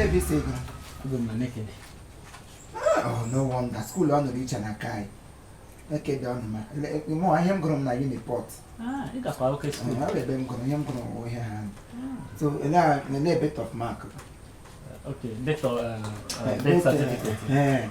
Ele ebe ị sị ị gụrụ? Agụ m na Nekede. Oh, no wonder. School ọ nọrọ iche na nke anyị. Nekede ọnụ ma. Mụ ihe m gụrụ m na Uniport. Ah, ị gakwa oke school. Ọ bụ ebe m gụrụ, ihe m gụrụ wụ ihe ha. So, ele ele date of mark. Okay, date of birth certificate. Ee.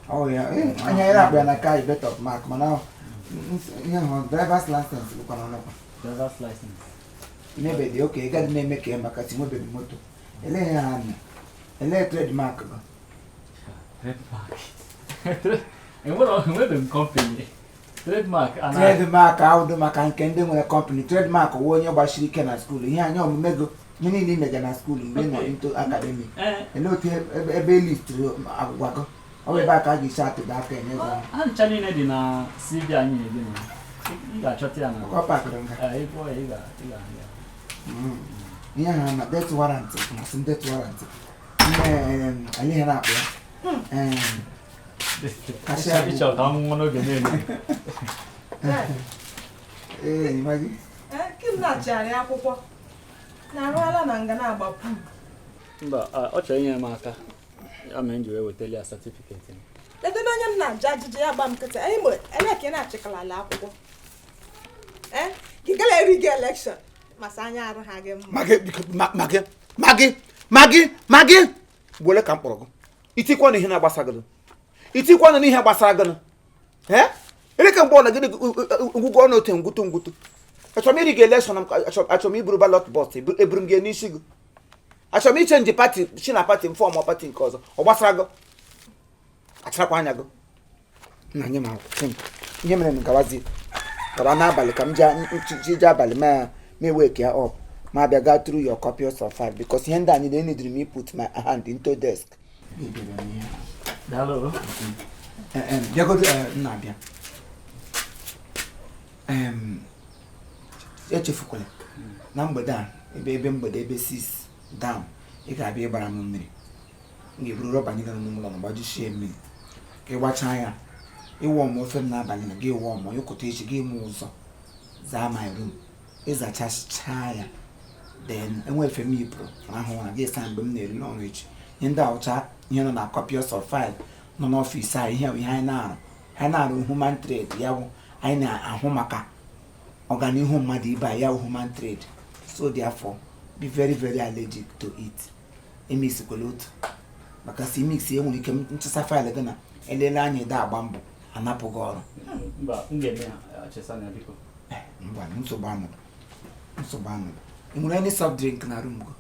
Ọ ya, anya ya akpa ya na nke anyị date of mark, mana ihe ahụ driver's license bụkwa na ọnụkwa. Driver's license. N'ebe dị oke, ị gaghị na-eme ka ya maka si nwebeghị moto. Ele ihe ha nọ. Ele trademark gị. Trademark. Enwebeghị m company. Trademark. Trademark awụdo maka nke ndị nwere company. Trademark wụ onye gbasiri ike na school. Ihe anya omume gị, ihe niile ị mega na school mgbe ị nọ into academic. Ele otu ebe e listiri agwụgwa gị. Ọ bụ ebe a ka a ga-esi atụdo aka enye gị ọrụ. Ha ncha niile dị na CV anyị na-ebi na. Ị ga-achọta ya na. Ọ pakịrị nga. Ee, ị gụọ ya, ị ga-ahụ ya. Ihe ha na death warrant, masị m death warrant. Ihe anyị ihe na-akpọ ya. Cashier Ị chọrọ ka m nwụọ n'oge niile. Ee, ịmaghị? Kim na-achịgharị akwụkwọ na-arụala na nga na-agbapụ. Mba, ọ chọrọ inyere m aka. Ya mere m ji wee wetali ya certificate m. Ledo onye m na-ajụ ajụjụ ya gba m nkịtị. Anyị mgbe ele ka ị na-achịkọla ala akwụkwọ. Gị gara eri gị election masa anya arụ ha gị mma. Magị, biko, magị, magị, magị, magị. Wele ka m kpọrọ gị. Itikwa na ihe na-agbasa gị. Itikwa na ihe gbasara gị. Ee? Ele ka mgbe ọ na gịnị ngwugwu ọnụ otu ngwutu ngwutu. Achọrọ m iri gị election, achọrọ m iburu ballot box, eburu m gị n'isi gị. Achọrọ m ichenji party, si na party m form party nke ọzọ. Ọ gbasara gị? Acharakwa anya gị. Nna nye m akwụkwọ. Ihe mere m gawazi. Gaba n'abalị ka m jee abalị ma wake ya up. Ma abịa gaa through your copies of file because ihe ndị a niile needed me put my hand into desk. Daalụ. Bịagodo nna abịa. Echefukwala na mgbede a ebe mgbede ebe 6 down ị ga-abịa ịgbara m mmiri. M ga-eburu rọba nyere m n'ụlọ ma gbajuchie mmiri. Ka ị gbachaa ya, ịwọ m ofe m n'abalị na gị wụọ m ịkụta echi gị mụ ụzọ zaa my room ịzachachaa ya, then enwe efe m yipụrụ ahụ na gị saa mgbe m na-eri n'ọrụ echi. Ihe ndị ọcha ihe nọ na copies of file nọ n'ọfịs anyị, ihe ihe anyị na-arụ, anyị na-arụ human trade, ya bụ anyị na-ahụ maka ọganihu mmadụ ibe anyị, ya bụ human trade. So therefore be very very allergic to it. Emisikwala otu maka si mix e nwere ike nchesa faịlụ gị na elele anya ede agba mbọ anapụ gị ọrụ. Mba, m ga-eme ya, chesa ya biko. Ngwa, nsogbu anọdụ, nsogbu anọdụ. Ị nwere any soft drink na room gị?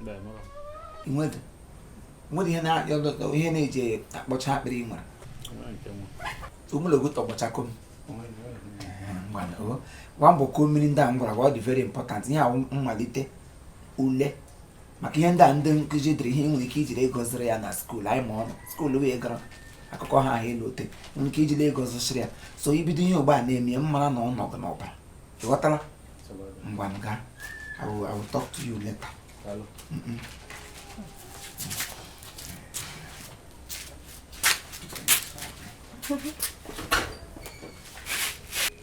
Mba, enwero. Ị nwere? Nwere ihe na ihe na-eji akpọcha akpịrị ị nwere? Enwere nke nwe. Omologo tọgbọchako m. Ngwa, gwa mbọ kuo mmiri ndị a m gwara gị, ọ dị very important. Ihe awụ mmalite ule maka ihe ndị a ndị nkụzi dịrị, ihe ị nwere ike ijiri ego zụrụ ya na school anyị ma ọnụ school wee gara akụkọ ha ahụ elu ote nwere ike ijiri ego zụsịrị ya. So ibido ihe ugbu a na-eme m mara na ọ nọ gị n'ọbara. Ị ghọtara? Ngwa m gaa. I will talk to you later. Daalụ.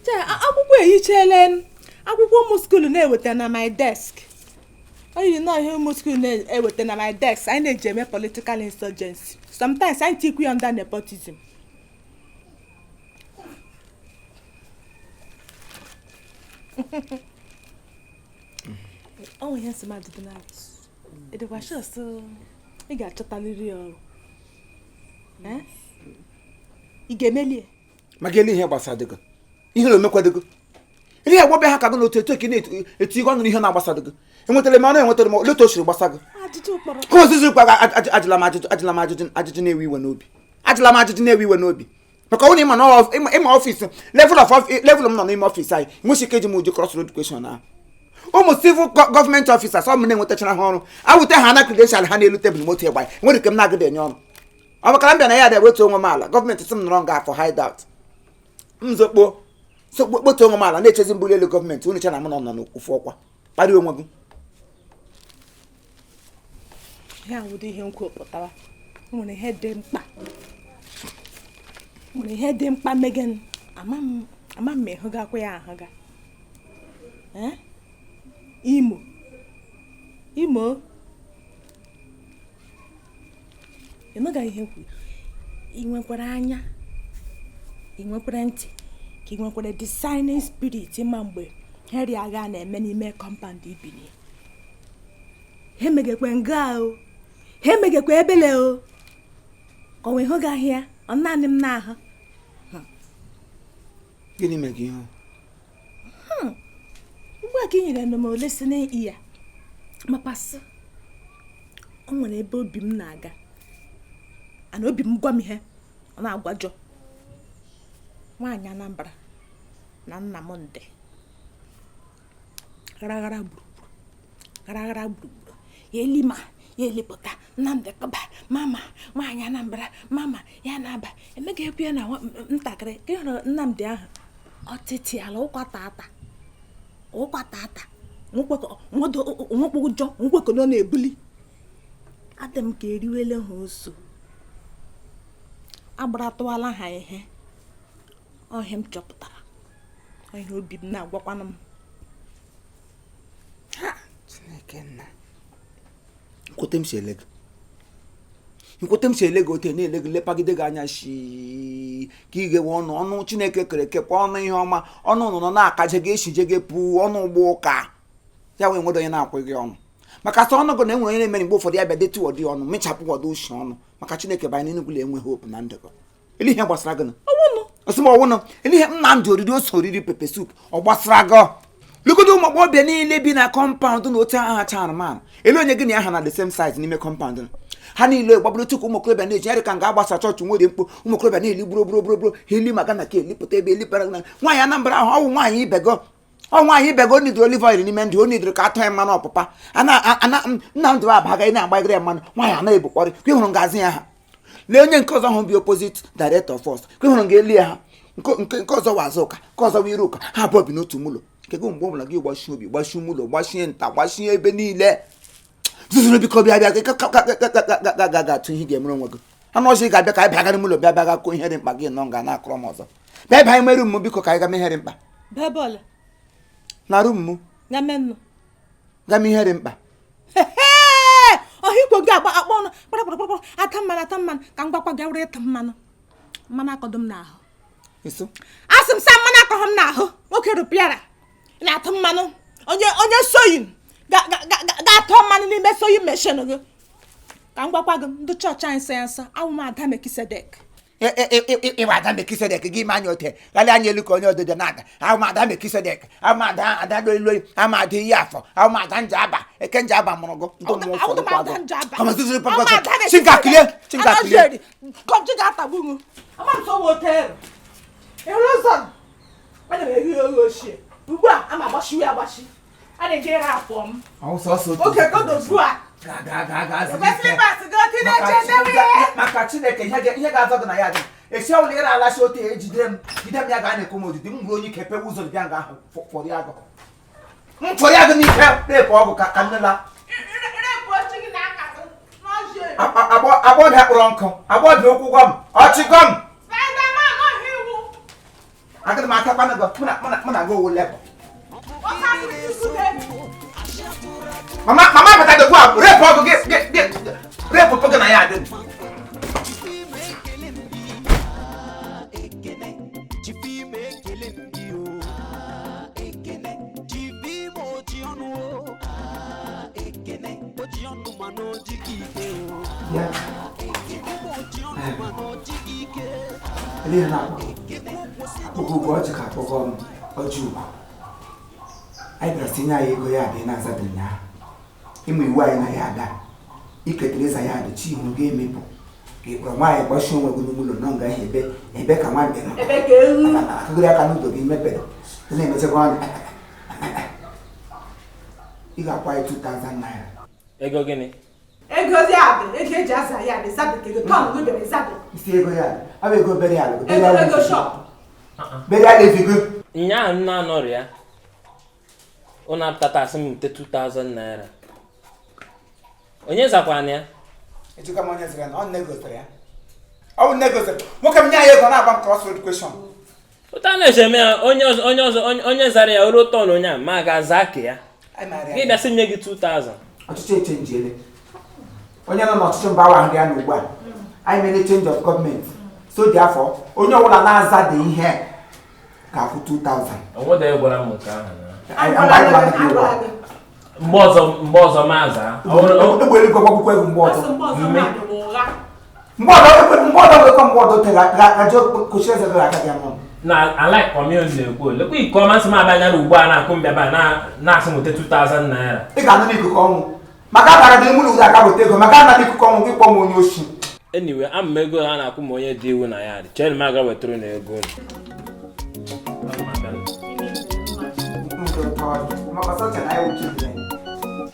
Chee, akwụkwọ ehichele m. Akwụkwọ ụmụ school na-eweta na my desk. Ọ yiri nọọ ihe ụmụ school na-eweta na my desk. Anyị na-eji eme political insurgency. Sometimes anyị tikwu ya under nepotism. Ọ nwere ihe nsị m ajụjụ na ịdịkwa sure so ị ga-achọtaliri ya ọrụ. Ị ga-emeli ya? Maka ele ihe gbasara dịgị, ihe na-emekwa dịgị, ihe agbọbịa ha ka gị n'otu etu ka ị na-eti ọnụ n'ihe na-agbasa dịgị. Enwetara m ọnụ, enwetara m otu o siri gbasa gị. Ajụjụ kpọrọ. Ka ozizi gwa gị, ajụla m ajụjụ, ajụla m ajụjụ, ajụjụ na-ewe iwe n'obi. Ajụla m ajụjụ na-ewe iwe n'obi. Maka ọ na ịma na ịma ọfịs, level of level m nọ n'ime ọfịs anyị, nwesi ike iji m ụdị cross road question ahụ. Ụmụ civil gọọmenti officers ọ m na-enwetachara ha ọrụ, awute ha na credential ha n'elu tebụl moto ịgba ya, nwere ike m na-agụda enye ọrụ. Ọ makara m bịa na ya dị wetu onwe m ala, gọọmenti sị m nọrọ nga afọ hideout. M zokpo sokpo kpotu onwe m ala na-echezi mbuli elu gọọmenti, unu che na m nọ n'ofu ọkwa. Kparịa onwe gị. Ihe a wụdị ihe nkwu pụtara. Nwere ihe dị mkpa. Nwere ihe dị mkpa megen. Ama m ma ịhụgakwa ya ahụga. Imo. Imo. Ịhụga ihe kwuru, ị nwekwara anya, ị nwekwara ntị, ka ị nwekwara discerning spirit ịma mgbe Henry agha na-eme n'ime compound ibini. Ha emegekwe nga o, ha emegekwe ebele o, ka ọ wee hụ gị ahịa ọ naanị m na-ahụ. Gịnị mere gị ihu? Ugbu a ka ị nyere m ole si n'iyi ya mapasị, o nwere ebe obi m na-aga, ana obi m gwa m ihe ọ na-agwajọ. Nwaanyị Anambra na nna m ndị gharaghara gburugburu, gharaghara gburugburu, ya elima ya elipụta Nnamdị kọba mama nwaanyị Anambra mama ya na-aba emega ekwu ya na ntakịrị ka ị hụrụ Nnamdị ahụ ọtịtị ala ụkwa tata ụkwa tata nwekwa ụjọ nwekwa na ọ na-ebuli. Adị m ka eriwele ha oso, agbaratụwala ha ihe ọhịa m chọpụtara, ọhịa obi m na-agwakwanụ m. Ha, Chineke nna, nkwute m si ele gị, nkwute m si ele gị ote na-ele gị lepagide gị anya shi ka ị ghewe ọnụ ọnụ Chineke kere eke kwa ọnụ ihe ọma ọnụ nọ na-akaje gị eshije gị pụ ọnụ ụgbọ ụka ya wee nwedo onye na-akwụ gị ọnụ maka sọ ọnụ gị na enwere onye na-emere mgbe ụfọdụ ya bịa detu ọdị ọnụ mechapụ ọdụ ushi ọnụ maka Chineke banye n'Enugwu na enweghị hope na ndụ gị. Ele ihe gbasara gị? Ọsị m ọwụnụ ele ihe Nnamdị oriri ose oriri pepper soup ọ gbasara gị? Legodo ụmụ agbọghọbịa niile bi na compound na otu aha charman ele onye gị na ya ha na the same size n'ime compound ha niile gbaburu tupu ụmụ okorobịa na-eji ya ka nga agbasa chọọchị nwere mkpu ụmụ okorobịa na-eli gburu gburu gburu gburu ha eli maka na ka elipụta ebe elipara na nwaanyị Anambra ahụ ọwụ nwaanyị ibego ọ nwaanyị ibego o nidoro olive oil n'ime ndụ o nidoro ka atọ ya mmanụ ọpụpa ana Nnamdị abagaghị na-agbagịrị ya mmanụ nwaanyị anaghị ebukpọrị ka ị hụrụ ngazi ya ha. Lee onye nke ọzọ ahụ bi opposite director first ka ị hụrụ nga eli ya ha nke nke ọzọ wa azụ ụka nke ọzọ wa iru ụka ha abụọ bi n'otu ụlọ nke gị mgbe ọbụla gị gbachie obi gbachie ụlọ gbachie nta gbachie ebe niile zuzuru biko bịa bịa ga ga atụ ihe ị ga-emere onwe gị anụ ọzọ ị ga-abịa ka anyị bịa gara ụlọ bịa bịa ga kụọ ihe dị mkpa gị nọ nga na-akụrọ m ọzọ bịa bịa anyị room m biko ka anyị ga mee ihe dị mkpa. Bebọọlụ Na room m. Ya menụ. Ga mee ihe dị mkpa. Ọha ikwo gị agba akpọ ọnụ kpara ata mmanụ ata mmanụ ka m gwakwa gị were ịta mmanụ mmanụ akọdụ m n'ahụ. Eso. Asị m sa mmanụ akọghị m n'ahụ nwoke rụpịara na-atụ mmanụ onye onye sewing ga-atọ mmanụ n'ime sewing machine gị ka m gwakwa gị ndị chọọchị anyị sọ ya nsọ awụ m ada Mekisedek. Ịwa ada Mekisedek gị ime anya ote ghalị anya elu ka onye ododo na-ada ahụ m ada Mekisedek ahụ m ada ada loi ahụ m ada iyi afọ ahụ m ada njaba eke njaba mụrụ gụ ndị mmụọ ụfọdụ kwa gụ kama zuzuru papa chinka kilie chinka kilie kọmchi ga-atagbu m ama m sọwa hotel ịhụrụ ụzọ ana m eghe oghe ochie ugbu a ama agbashiwe agbashi a na-eji ere afọ m oke godo ugbu a maka Chineke ihe ga-azọ gị na ya dị esi ọbụla ịra alachi ote ejide m jide m ya ga na-ekwu m odidi m bụrụ onye ike pewe ụzọ bịa nga ahụ fọrọ ya agụ m fọrọ ya gị n'ike repụ ọgụ ka nne la agbọbịa kpọrọ nkụ agbọbịa ụkwụ gọm ọchị gọm agịrị m aka kpanụ gị mụ na gị owu lebọ mama mama bata dogbu a repụ ọgụ gị repụ gị na ya adị. Ele na akpụkọ ugwu ọjị ka akpụkọ m ọjị ugwu anyị bịara sinye anyị ego ya adị na-azabeghị na ịmụ iwu anyị na ya ada iketara ịza ya adị chi ihu ga-emepụ ka ị kpọrọ nwaanyị gbachie onwe gị n'ụlọ nọ nga ahụ ebe ebe ka nwa bịara akụgịrị aka n'ụzọ gị mepere na-emechakwa ọnụ ị ga-akwa anyị 2000 naira. Ego gịnị? Ego ya dị ego eji aza ya dị zabe ego tọn gị bịara zabe isi ego ya ọ bụ ego burial ego shop burial efigo nyaa m na-anọrị ya ụnụ apụtata asị m nte 2000 naira onye zakwana ya echekwa m onye zara ya na ọ nne gosiri ya ọ bụ nne gosiri nwoke m nye ya ego na-agba m cross road question ụta na-eche eme ya onye ọzọ onye ọzọ onye zara ya oruo tọn onye a ma ga-aza ka ya gị bịa sị nye gị 2000. Ọchịchị echenjiele onye nọ n'ọchịchị mba awa ahụ ya na ugbu a Anyị mere change of government, so therefore onye ọbụla na-aza dị ihe ga-akwụ 2000. Onwede gwara m nke ahụ na Anyị gwara gị ụgwọ. Mgbe ọzọ ma aza. Egbe eluigwe gbagbukwa egwu mgbe ọzọ. Asị mgbe ọzọ mmadụ bụ ụgha. Mgbe ọzọ mgbe ọzọ nwekọ mgbe ọzọ tere gaje kochi eze gị aka gị anọ. Na alike kọmion na-ekwu, lekwa iko ọmasị m abịa ugbu a na-akụ mbịaba na-asị m weta 2000 naira. Ị ga-anụ n'ikuku ọnwụ maka agara gị mụ na ụzọ aka weta ego maka ana n'ikuku ọnwụ gị kpọọ m onye oshi. Anyway, ama m ego ha na-akwụ ma onye dị iwu na ya dị chere m aga wetara na ego unu. Maka sọ che na anyị wụ children,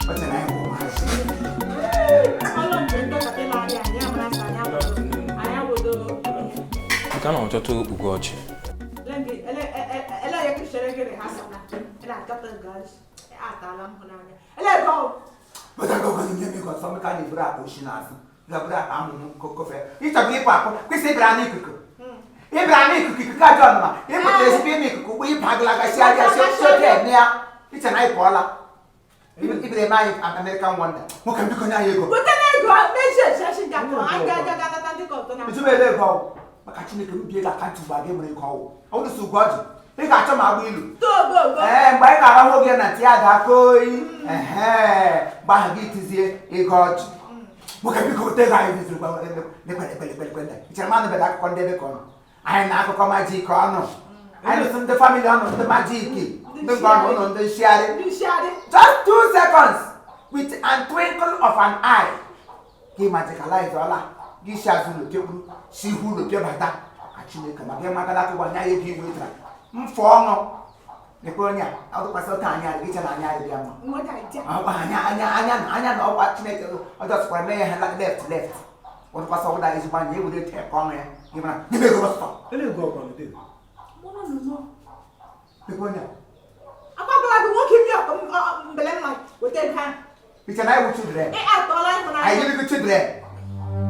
ọ che na anyị bụ ụmụazị. Ọlụ mgbe ndị ọkapịlarị anyị amara sị anyị awụdo. Nke a na-achọta Ugochi. Ele ya kichere gị rehearsal na ele akata gaji atala m hụ n'anya ele ego. Bọ́dà gbọ́dọ̀ ní nyeme ego ọsọ maka na eburu akpa oshi n'azụ gaburu akpa amụmụ kokofe ịchọbụ ịpụ akpụ kwesị ịbịara n'ikuku ịbịara n'ikuku ikuku ajọ ọnụma ịpụtara ezigbo ime ikuku ugbo ịba agalaga si ahịa si oke eme ya iche na anyị pụọla ibere eme anyị American Wonder. Nwoke m, biko nye anyị ego. Weta na ego meji echechi ga anyị ga ga nata ndị kọtọ na Ejubere ego ọwụ maka Chineke m bie gị account ugbo a ga-enwere ego ọwụ ọ bụrụ sọ Ugoji ị ga-achọ ma agba ilu. Togogo. Ee, mgbe anyị ga-arahụ oge na ntị ya ga-aka oyi ehe mgbe ahụ gị tizie ego ọjị. Nwoke, biko weta ego anyị zuzuru gwa lekwe lekwe lekwe lekwe ichere m anụbeghị akụkọ ndị ebe ka ọnụ anyị na akụkọ magic ọnụ anyị lụsị ndị family ọnụ ndị magic ndị nke ọnụ ụnụ ndị nshigharị. Ndị nshigharị. Just 2 seconds, with an twinkle of an eye, gị magicalize ọla gị si azụ ụlọ pịagburu si ihu ụlọ pịabata ka Chineke ma gị magala akụkọ anya ego iwe tara mfụ ọṅụ lekwe onye a ọtụkwasị ụta anya gị chere anya anyị bịa mma. Nweta idea. Ọkwa anya anya anya na anya na ọkwa Chineke ọjọọ sịkwara mee ya ha left left ọtụkwasị ọbụla ezigbo anya ewere te ka ọṅụ ya gị mara n'ime ego ọsọ. Lekwe onye a. Akwagala gị nwoke bi mbele mma weta ego ahụ. Iche na anyị wụ children. Ị atọla ịhụnanya. Anyị gịnị children?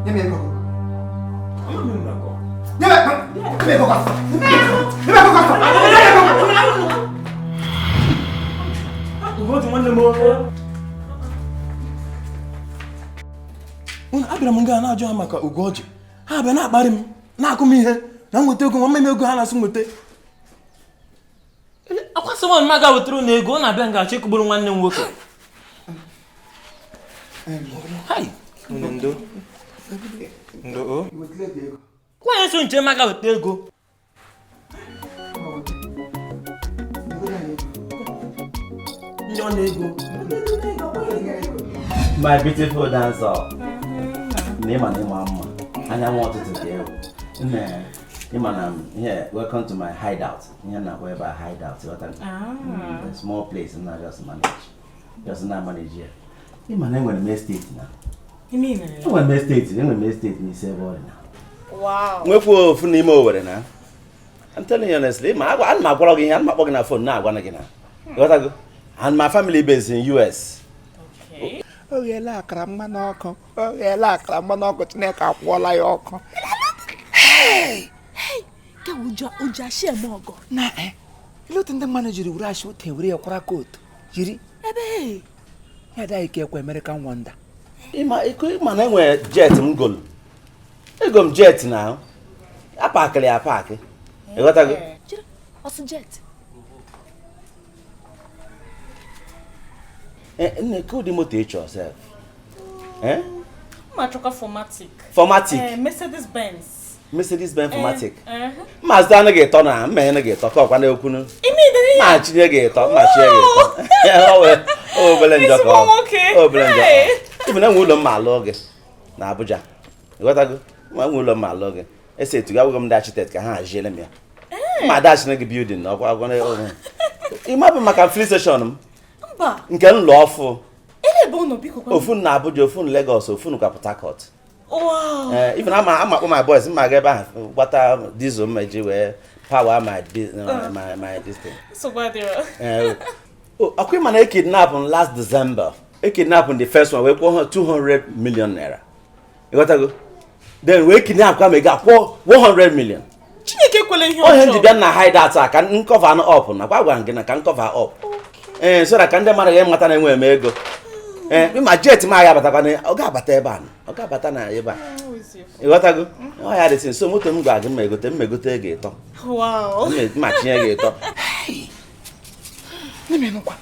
Nye m ego, nye m nye m ego ọsọ, nye m ego ọsọ, nye m ego. Ugochi nwanne m, unu abịara m nga na-ajụ ha maka Ugochi, ha bịa na-akparị m na-akụ m ihe na nweta ego nwa m ego ha na-asị nweta akwasị nwa m aga wetara unu ego ọ na-abịa nga achọ ịkụgburu nwanne m nwoke. Hai, unu ndo ndo o. Wetara ego. Nwaanyị so nche m aga weta ego. Ndị ọ na-ego. My beautiful dancer. Na ịma na ịma mma. Anyanwụ ọtụtụ dị egwu. Nne, ịma na here, welcome to my hideout. Ihe na-akpọ ebe a hideout. Ghọtara? A small place na just manage. Just na manage here. Ịma na enwere m estate na. Enwere m estate, enwere m estate n'isi ebe ọ dị na. Wow. Nwekwu ofu n'ime Owerri na. I'm telling you honestly, ma agwa ana m agwara gị ihe, ana m akpọ gị na phone na-agwa gị na. Ghọtago? And my family base in US. O gheela akara mmanụ ọkụ, o gheela akara mmanụ ọkụ, Chineke akwụọla ya ọkụ. Ke ụjọ ụjọ ashị eme ọgọ. Na ile otu ndị mmadụ jiri were ashị otu were ya kwara kootu jiri Ebe ya daghị ka ekwe American Wonder. Ịma ịma na enwere jet m golu. Ego m jet na apakịrị ya apakị. Ịghọtago? Jiri ọsụ jet. Eh, nne, ka ụdị moto ị chọrọ sef? Eh? Mma chọkwa 4Matic. 4Matic. Eh, Mercedes Benz. Mercedes Benz 4Matic. Eh, Mma azụta anụ gị ịtọ na mma ene gị ịtọ ka ọkwa na-ekwunu. Ime idere ya. Mma chinye gị ịtọ, mma chinye gị ịtọ. O obele njọ ka ọ. Ezigbo nwoke. O obele njọ ka ọ. Hey. Ibu na enwe ụlọ mma alụ gị na Abuja. Ịghọtago? Ma enwe ụlọ mma alụ gị. Ese etu gị m ndị architect ka ha haziele m ya. Mma adachina gị building na ọkwa ọkwa na. Ịma bụ maka filling station m Mba. nke m lụọ ọfụ. Ele ebe ụnọ biko kwa. Ofu na Abuja, ofu na Lagos, ofu na Port Harcourt. Wow. Eh, even ama akpọ my boys mma aga ebe ahụ gbata diesel mma eji wee power my this thing. Nsogbu adịrọ. Eh, oh, ọkwa ịma na e kidnap m last December, e kidnap m the first one wee kwụọ ha 200 million naira. Ịghọtago? Then wee kidnap kwa m ego akwụọ 100 million. Chineke ekwela ihe Ohe ndị ọjọọ. bịa na hideout a ka n cover up na gwa gwara m gị na ka n cover up. Ee, so that ka ndị mmadụ ga-emata na enwere m ego. Ee, ma jet m agha abatakwa na ọ ga-abata ebe a, ọ ga-abata na ebe a. Ịghọtago? Ọ ya dịsị nso moto m gwa gị mma egote, mma egote gị ịtọ. Wow. Mma tinye gị ịtọ. Na-emenụkwa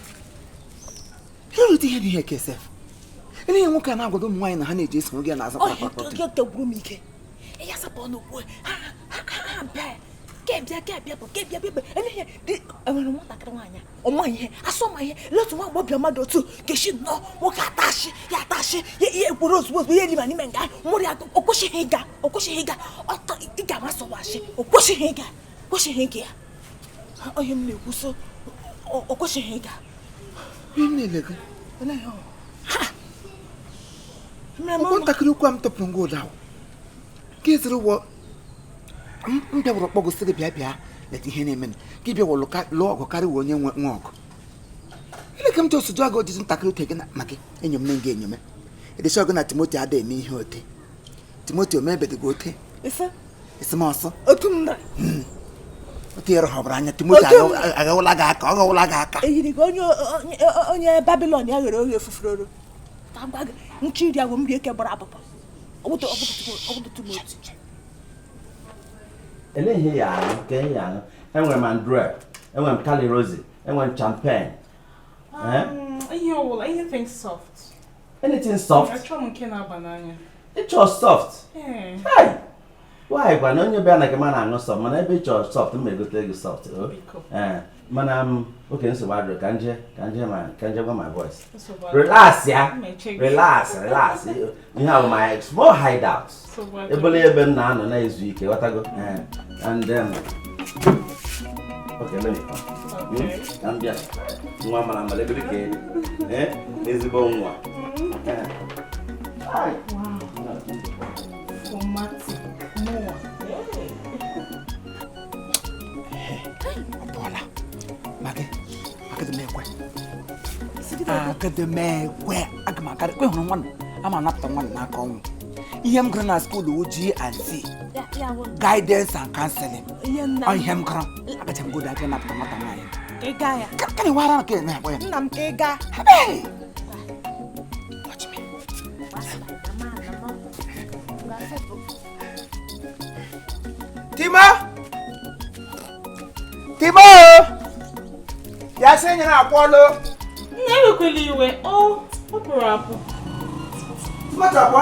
ịrụrụta ihe dị ihe ka esef ihe nwoke a na-agwago ụmụ nwaanyị na ha na-eji eso oge na-azụ gwuru m ike ya sapụ ọnụ kwuo ha ha bịa ke bịa bụ ke bịa bịa elehe dị enwere nwatakịrị nwaanyị ọma ihe asọ ma ihe letu nwa agbọbịa mmadụ otu keshi nnọọ nwoke atashi ya atashi ya ihe ekworo ozugbo ozugbo ihe lima n'ime nga mụrụ ya o kwesịghị ịga o kwesịghị ịga ọtọ ịga masọwashi o kwesịghị ịga kwesịghị ịga ya onye m na-ekwu so o kwesịghị ịga ihe m na-ele gị ntakịrị okwu a m tọpụrụ ngwa ụda ahụ ka eziri ụgwọ m bịawụrụ kpọgosị gị bịa bịa leta ihe na-eme ka ị bịawụrụ lụọ ọgụ karịa onye nwe ọgụ ele ka m ji osụjụ agụ ojiji ntakịrị ote gị na maka enyom na nga enyome edesi ọgụ na Timoti ada eme ihe ote Timoti omebedịghị ote esemọsọ ote ya rọhọbara anya Timoti aghawụla gị aka ọ ghawụla gị aka eyiri gị onye Babilọn ya ghere oghe fufuroro nchi iri agwụ mmiri eke gbara abụba ọgbụtụ Timoti. Ele ihe ya aṅụ ka ihe ya aṅụ enwere m Andrea, enwere m Cali Rose, enwere m champagne. Ihe ọbụla, anything soft. Anything soft? Achọrọ m nke na-aba n'anya. Ịchọ soft? Hey! Nwaanyị gwa na onye bịa na nke m na-aṅụ soft, mana ebe ịchọ soft m egote gị soft. Mana m oke nsogbu adịrị ka nje ma ka nje gwa my voice. Relax ya. Relax, relax. Ihe a bụ my small hideout. Ebele ebe m na-anọ na-ezu ike, ghọtago? And then okay, let me come. Ka m bịa. Nwa mara mma lebere ka elu. Ezigbo nwa. Ọ pụọla. Magị, agadi m ekwe aga m akarị kwe hụrụ nwa ama anapụta nwa n'aka ọnwụ ihe m gụrụ na skuul wụ G&C guidance and counseling ọ ihe m gụrụ agacha m godo aka napụta nwata nwaanyị ka na wara nke na-akpọ ya nna m ka ị gaa. Watch me. Timo! Timo! Ya sị nyere akwọlụ. Nna ewekwala iwe, ọ pụrụ apụ. Mmadụ abụọ.